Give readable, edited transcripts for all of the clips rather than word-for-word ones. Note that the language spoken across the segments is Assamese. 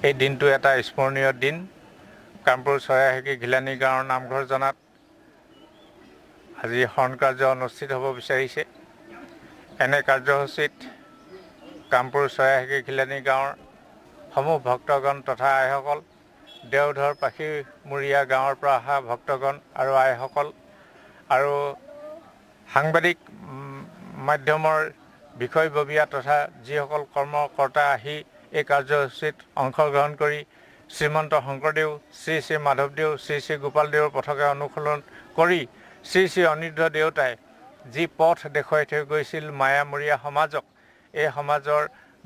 এই দিনটো এটা স্মৰণীয় দিন। কামপুৰ চৰাইহাকী ঘিলানী গাঁৱৰ নামঘৰ জনাত আজি শৰণ কাৰ্য অনুষ্ঠিত হ'ব বিচাৰিছে। এনে কাৰ্যসূচীত কামপুৰ চৰাইহাকী ঘিলানী গাঁৱৰ সমূহ ভক্তগণ তথা আইসকল, দেওধৰ পাখিমূৰীয়া গাঁৱৰ পৰা অহা ভক্তগণ আৰু আইসকল আৰু সাংবাদিক মাধ্যমৰ বিষয়ববীয়া তথা যিসকল কৰ্মকৰ্তা আহি এই কাৰ্যসূচীত অংশগ্ৰহণ কৰি শ্ৰীমন্ত শংকৰদেৱ, শ্ৰী শ্ৰী মাধৱদেৱ, শ্ৰী শ্ৰী গোপালদেৱৰ পথকে অনুসৰণ কৰি শ্ৰী শ্ৰী অনিৰুদ্ধ দেউতাই যি পথ দেখুৱাই থৈ গৈছিল মায়ামৰীয়া সমাজক, এই সমাজৰ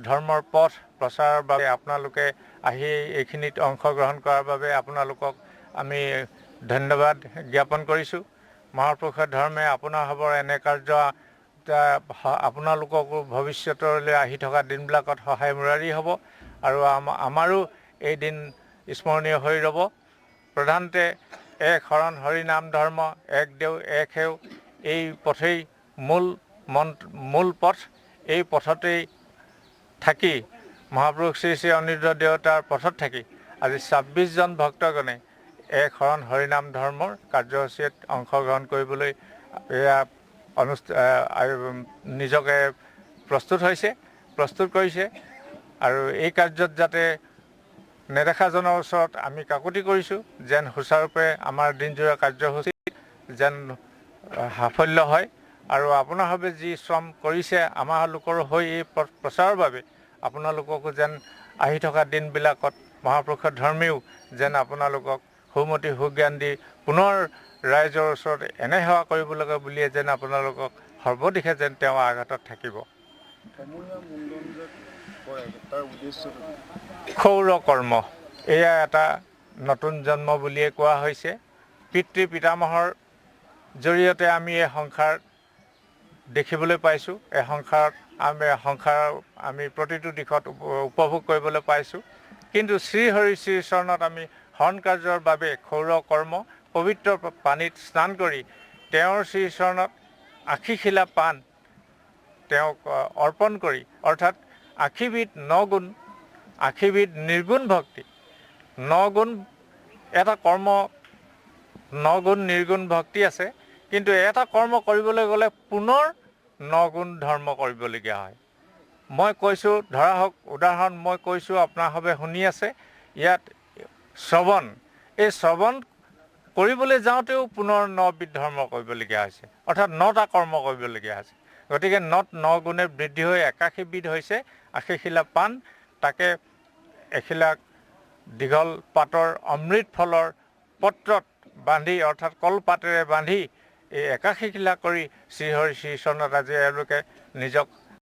ধৰ্মৰ পথ প্ৰচাৰৰ বাবে আপোনালোকে আহি এইখিনিত অংশগ্ৰহণ কৰাৰ বাবে আপোনালোকক আমি ধন্যবাদ জ্ঞাপন কৰিছোঁ। মহাপুৰুষৰ ধৰ্মে আপোনাৰ হ'বৰ এনে কাৰ্য আপোনালোককো ভৱিষ্যতলৈ আহি থকা দিনবিলাকত সহায় মুৰাৰী হ'ব আৰু আমাৰো এই দিন স্মৰণীয় হৈ ৰ'ব। প্ৰধানতে এক শৰণ হৰি নাম ধৰ্ম, এক দেও এক সেও, এই পথেই মূল মন্ত্ৰ, মূল পথ। এই পথতেই থাকি মহাপুৰুষ শ্ৰী শ্ৰী অনিৰুদ্ধ দেৱতাৰ পথত থাকি আজি 26জন ভক্তগণে এক শৰণ হৰিনাম ধৰ্মৰ কাৰ্যসূচীত অংশগ্ৰহণ কৰিবলৈ এয়া নিজকে প্ৰস্তুত হৈছে, প্ৰস্তুত কৰিছে। আৰু এই কাৰ্যত যাতে নেদেখাজনৰ ওচৰত আমি কাকতি কৰিছোঁ, যেন সুচাৰুৰূপে আমাৰ দিনযোৰা কাৰ্যসূচী যেন সাফল্য হয় আৰু আপোনাৰভাৱে যি শ্ৰম কৰিছে আমাৰ লোকৰ হৈ এই প্ৰচাৰৰ বাবে আপোনালোককো যেন আহি থকা দিনবিলাকত মহাপুৰুষৰ ধৰ্মেও যেন আপোনালোকক সুমতি সুজ্ঞান দি পুনৰ ৰাইজৰ ওচৰত এনে সেৱা কৰিব লাগে বুলিয়ে যেন আপোনালোকক সৰ্বদিশে যেন তেওঁ আঘাতত থাকিব। সমূহীয়া মুণ্ডন যে কৰে, তাৰ উদ্দেশ্যটো কি? ক্ষৌৰ কৰ্ম এয়া এটা নতুন জন্ম বুলিয়ে কোৱা হৈছে। পিতৃ পিতামহৰ জৰিয়তে আমি এই সংসাৰ দেখিবলৈ পাইছোঁ। এই সংসাৰত আমি সংসাৰ আমি প্ৰতিটো দিশত উপভোগ কৰিবলৈ পাইছোঁ। কিন্তু শ্ৰীহৰি শ্ৰীচৰণত আমি শৰণ কাৰ্যৰ বাবে ক্ষৌৰ কৰ্ম পবিত্ৰ পানীত স্নান কৰি তেওঁৰ শ্ৰীচৰণত আশীশিলা পাণ তেওঁক অৰ্পণ কৰি, অৰ্থাৎ আশীবিধ নগুণ, আশীবিধ নিৰ্গুণ ভক্তি, নগুণ এটা কৰ্ম, নগুণ নিৰ্গুণ ভক্তি আছে, কিন্তু এটা কৰ্ম কৰিবলৈ গ'লে পুনৰ নগুণ ধৰ্ম কৰিবলগীয়া হয়। মই কৈছোঁ, ধৰা হওক উদাহৰণ মই কৈছোঁ, আপোনাৰ সবে শুনি আছে, ইয়াত শ্ৰৱণ, এই শ্ৰৱণ কৰিবলৈ যাওঁতেও পুনৰ নবিধ ধৰ্ম কৰিবলগীয়া হৈছে, অৰ্থাৎ নটা কৰ্ম কৰিবলগীয়া হৈছে। গতিকে নত ন গুণে বৃদ্ধি হৈ 81বিধ হৈছে। আশীশিলা পাণ, তাকে এখিলা দীঘল পাতৰ অমৃত ফলৰ পত্ৰত বান্ধি, অৰ্থাৎ কলপাতেৰে বান্ধি এই 81 খিলা কৰি শ্ৰীহৰি শ্ৰীচৰণত আজি এওঁলোকে নিজক